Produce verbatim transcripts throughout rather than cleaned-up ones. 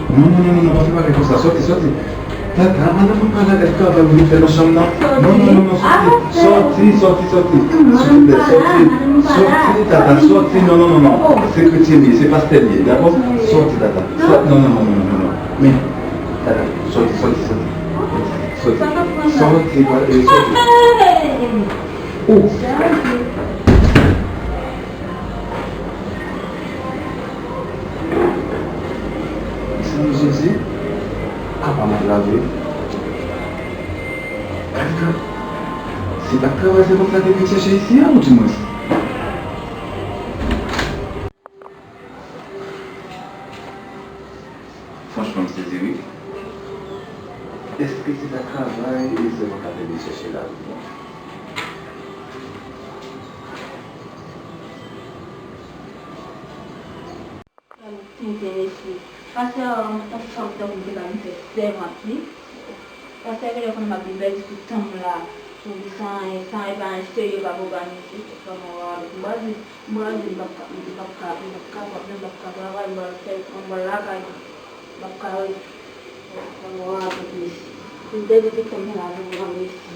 Non, non, non, non, non, pa fè bagay konsa. Sòti, sòti. Tata, madanm mwen pa la, èske travay ou vin fè nan chanm nan? Non, non, non, non, sòti. Sòti, sòti, sòti. Silvouplè, sòti. Sòti, tata, sòti. Non, non, non, non. Se kretyen li ye, se pastè li ye, dakò? Sòti, tata. Sòti, non, non, non, non, non, non. Men, tata, sòti, sòti, sòti. Sòti. Sòti, pa, eh, sòti. Oh. Sa m soti, apa m ap lave? Gade, se pa travay se konsa ke vin chèche isi a, ou di mwen. Franchman, m sezi, wi. Èske se pa travay e se konsa ke vin chèche la, wi? Tenten, mesye. Pastè a, yon fanm tankou m te la, m fè sèvant li. Pastè genlè konnen m ap vin pèdi tout tan m la. Pou di san anyen, san anyen, pa anyen serye k ap òganize. Kòman w avèk m? M pral di, m pral di, m p ap ka, m p ap ka, m p ap ka, m p ap ka travay, m pral fè, m pral lakay mwen. M p ap ka rete. Kòman w avèk mesye? M pèdi tout tan m la, pou pran mesye.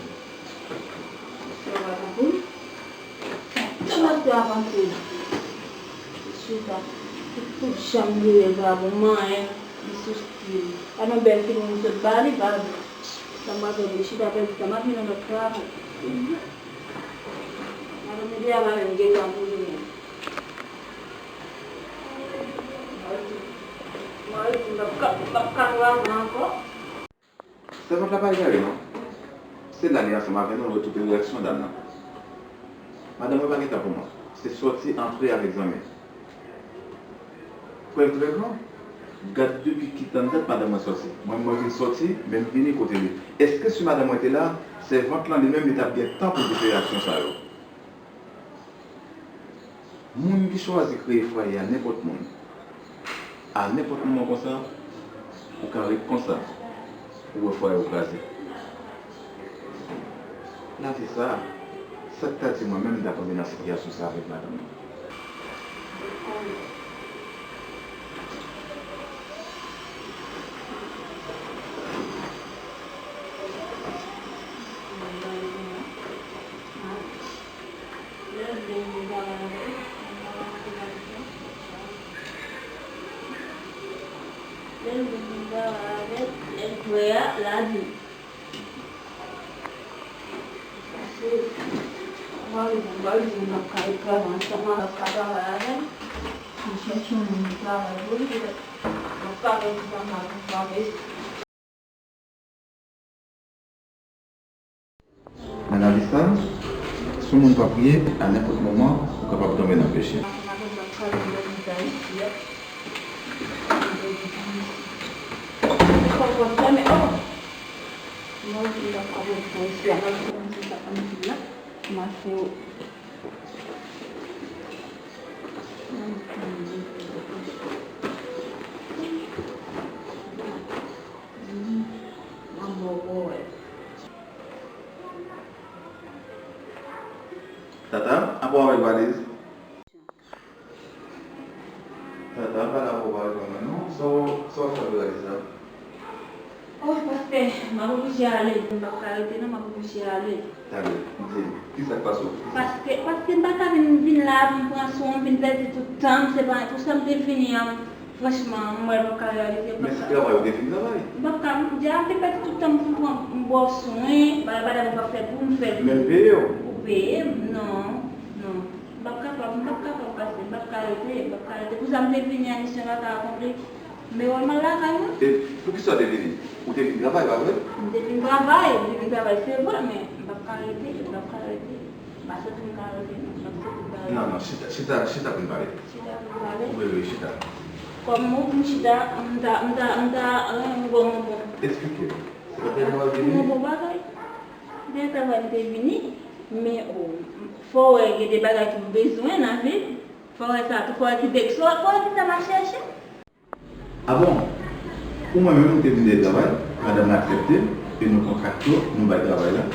Sa va tankou. Tout lòt yo avanse. Chita. Tout, tout janm li rele pa bon manyen. Li sou stil. Pa nan bèl figi m sot ba li, ba li. Sa m pa fè, li chita pèdi tan. M ap vin nan lòt travay. Madanm li deja pa menm gen tan pou li menm. Mwen redi, mwen redi, m p ap ka, m p ap ka travay ankò. Sèvant la pa egare non. Se la li ansanm avè nou, nou wè tout reyaksyon dam nan. Madanm mwen pa gen tan pou mwen. Se sòti, antre avèk zanmi. Prèv trè gran. Gad depi ki tann dat madanm mwen sòti. Mwen, mwen vin sòti, men m vini kote li. Èske si madanm mwen te la, sèvant lan li menm li t ap gen tan pou l te fè aksyon sa yo? Moun ki chwazi kreye fwaye a nenpòt moun, a nenpòt moman konsa, ou ka ret konsa, ou wè fwaye w kraze. Lavi sa, sa k ta di mwen menm m ta tonbe nan sitiyasyon sa avèk madanm mwen? Lè l vle m vin travay avè l, mwen pa ka mete bagay sa. Lè l vle m vin travay avè l, lè l prè a, l a di m. Paske, mwen, mwen, mwen, mwen p ap ka travay ansanm, mwen p ap ka travay avè l. M chèche yon moun ki travay pou li, petèt m ap ka fè ti travay pou travay. Nan lavi sa, si yon moun pa priye, a nenpòt moman, ou kapab tonbe nan peche. Tata, apa w avèk valiz? Tata, pa la pou w pa reponn mwen non. Sa w, sa w ap fè avèk valiz la? Oh, pastè, m ap oblije ale. M p ap ka rete non, m ap oblije ale. Tande, di m, kisa k pase w? Paske, paske m pa ka vin, vin la pou m pran swen w, m vin pèdi tout tan m, se pa pou sa m te vini an. Franchman, mwen, m p ap ka reyalize, m p ap ka. Men se travay ou te vin travay? M p ap ka, m, deja m te pèdi tout tan m pou m pran, m ba w swen, bagay, bagay ou p ap fè pou m fè l. Men m peye w? Ou peye m? Non, non. M p ap kapab, m p ap kapab pase, m p ap ka rete, m p ap ka rete. Pou sa m te vini an, misyon pa ka akonpli. Men wè m al lakay mwen. E poukisa w te vini? Ou te vin travay, pa vre? M te vin travay, m te vin travay, se vre, men m p ap ka rete, m p ap ka rete. M pa santi m ka rete non, m ap santi m ka rete. Non, non, chita, chita, chita pou n pale. Chita pou n pale? Wi, wi, chita. Kòm ou di m chita, m ta, m ta, m ta renmen w bon, bon. Eksplike m. Se pa travay ou te vini? Bon, bon bagay. Se travay m te vini, men, o, fò w wè gen de bagay ke m bezwen nan vi m. Fò w wè sa tou, fò w wè ki bèk, fò w wè ki sa m ap chèche. A bon? Pou mwen menm, mwen te vin de travay, madanm mwen aksepte, e nou kontrakte, nou bay travay la.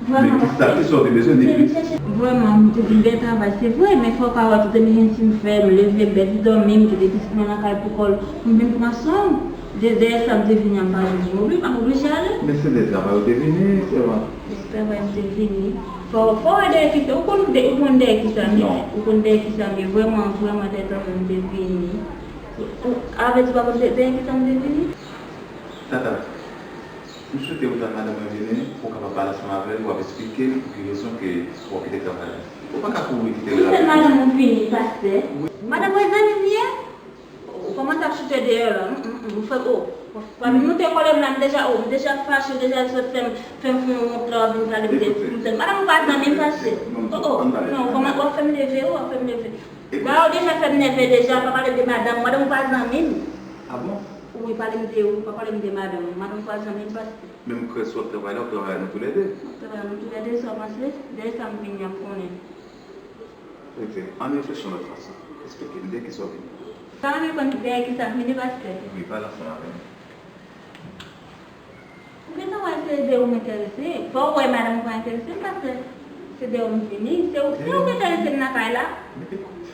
Vrèman, paske sa, ki sa w te bezwen depi? Vrèman, m te vin dèyè travay, se vre, men fò w ka wè tout emejensi m fè, m leve, m pèdi dòmi, m kite pitit mwen nan kay pou kò l, pou m vin pran swen w. De, dèyè sa, m te vini an, m pa jwenn mobil, m ap oblije ale. Men se dèyè travay ou te vini, sèvant? Dèyè travay m te vini. Fò, fò w wè dèyè ki sa, ou konn dè-, ou konn dèyè ki sa m ye? Non. Ou konn dèyè ki sa m ye? Vrèman, vrèman, dèyè travay m te vini. Ou, avèti pa konn dèyè ki sa m te vini? Tata. M swete ou tann madanm mwen vini pou w kapab pale ansanm avè l, w ap eksplike l pou ki rezon ke w ap kite travay la. Ou pa ka kouri kite l rapid. M swete madanm mwen vini, pastè. Wi. Madanm mwen zanmi m ye? Ou kòmanse ap choute deyò la. M, m, m, m fè, o. Papi, m moute kòlè m la, m deja, o, m deja fache, m deja sot fè m, fè m fè yon wont la, w ap vin pale m de, m fè, madanm ou pa zanmi m, pastè. O, o, non, kòman w ap fè m leve, w ap fè m leve. Ba, ou deja fè m nève deja, pa pale m de madanm, madanm ou pa zanmi m. A bon? Wi, pale m de ou, pa pale m de madanm ou. Madanm ou pa zanmi m, pastè. Men m kwè si w ap travay la, w ap travay a nou toulède. W ap travay a nou toulède, sa w panse? Dèyè sa m vini an, m konnen. Rete, ann reflechi yon lòt fason. Eksplike m, dèyè kisa w vini? Sa w vle konn dèyè kisa m vini, pastè? Wi, pale ansanm avè m. Ou gentan wè se de ou m enterese. Fò w wè madanm ou pa enterese m, pastè. Se de ou m vini. Se ou, se ou ki enterese m nan kay la. Men ekout,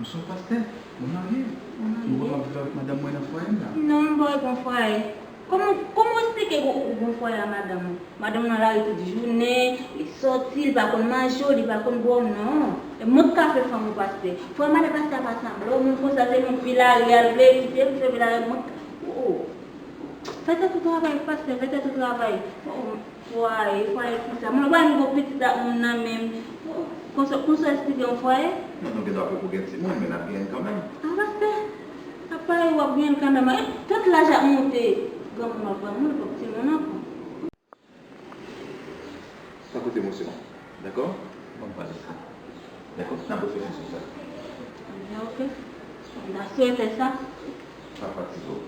m se yon pastè, mwen marye. Ou marye? Mwen pap ap viv avèk madanm mwen nan fwaye m la. Non, m pa wè gon fwaye. Kòman, kòman w eksplike ou, ou gon fwaye a madanm ou? Madanm nan lari tout jounen, li sòti, li pa konn manje w, li pa konn bwè w, non. E mwen k ka fè fanm ou, pastè. Fò m ale pastè a pa sanble w, moun konsa se moun Villarreal vle kite m fè Villarreal, mwen k, o, o. Fè tèt ou travay, pastè, fè tèt ou travay. O, o, fwaye, fwaye kisa? Moun pa gen gwo pitit ak moun nan menm. O, konsa, konsa eksplike yon fwaye? Non, nou gen dwa poko gen timoun, men n ap genyen l kanmenm. A, pastè, apa w ap genyen l kanmenm? E, tout laj ap monte. Granmoun ap granmoun, poko timoun ankò. Sa koute m osnon. Dakò? Ban m pale sa. Dakò? N ap reflechi sou sa. Ebyen, oke. M ta swete sa. Pa fatige w.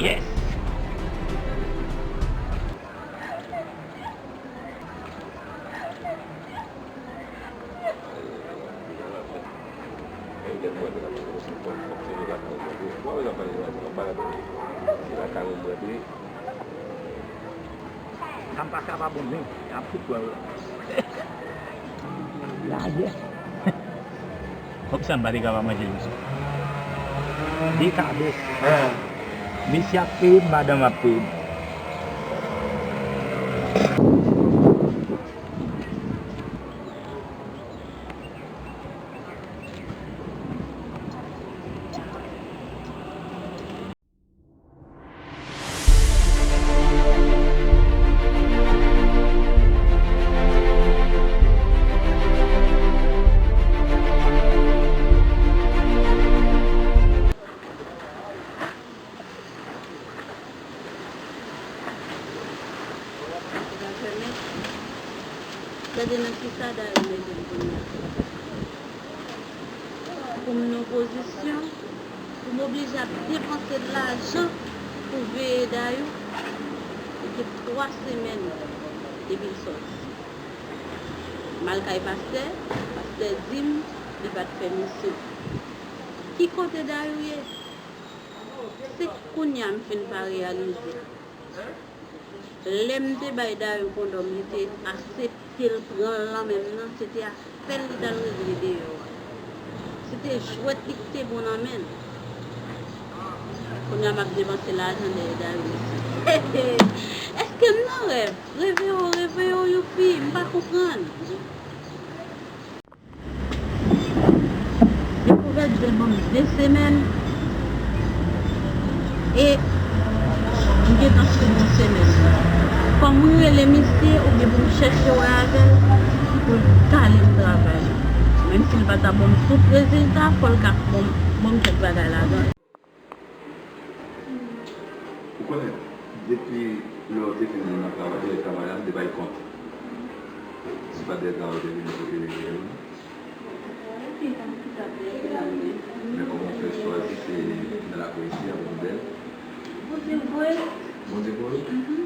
Yes! Sa m pa ka pa bon, men y ap fout pran yo. Lagè. Kòb sa m pa te ka pa manje l, mesye. De kabès. Mesye ap peye m, madanm ap peye m. Gade nan kisa Dayou mete m kounye a. Pou m nan pozisyon, pou m oblije ap depanse lajan pou veye Dayou, li gen twa semèn depi l sòti. M al kay pastè, pastè di m li pa t fè misyon. Ki kote Dayou ye? Se kounye a m fin pa reyalize. Lè m te bay Dayou kondòm, li te aksepte l pran l nan men m nan, se te afè l li t al regle deyò a. Se te jwèt li ki te bon nan men l. Kounye a m ap depanse lajan dèyè Dayou isit. Èske m nan rèv? Reveye w, reveye w, youpi, m pa konprann. L ban m de semèn e m gentan fini yon semèn. Fò m rele misye oubyen pou m chèche wè avè l pou l kale m travay. Menm si l pa ta ban m tout rezilta, fò l ka ban m, ban m kèk bagay ladan. Ou konnen, depi lè w te vin nan travay, travay la, m te bay kont. Se pa dèyè travay w te vin pou eleve yo. Men kòman w fè chwazi se nan lakou isi a pou w bèl? Bondye voye. Bondye voye? Mhm.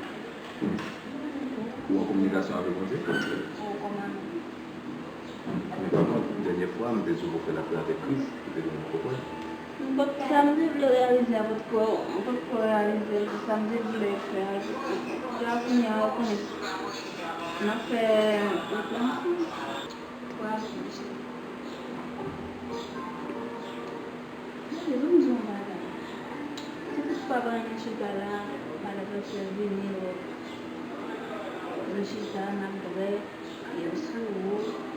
Ou an kominikasyon avèk Bondye? Oh, kòman? Men pa kont, dènyè fwa, m te di w pou w fè lapè avèk Kris, ou te di m ou konprann. M pa t, sa m te vle reyalize a, m pa t ko, m pa t ko reyalize l, sa m te vle fè a. Jan kounye a, ou konnen, n ap fè, n ap fè ansanm. Twa jou, mesye. Mesye, ban m di w yon bagay. Si toutfwa pa gen chita la, madanm Pasteur vini, nou chita, n ap bwè, e m sou ou.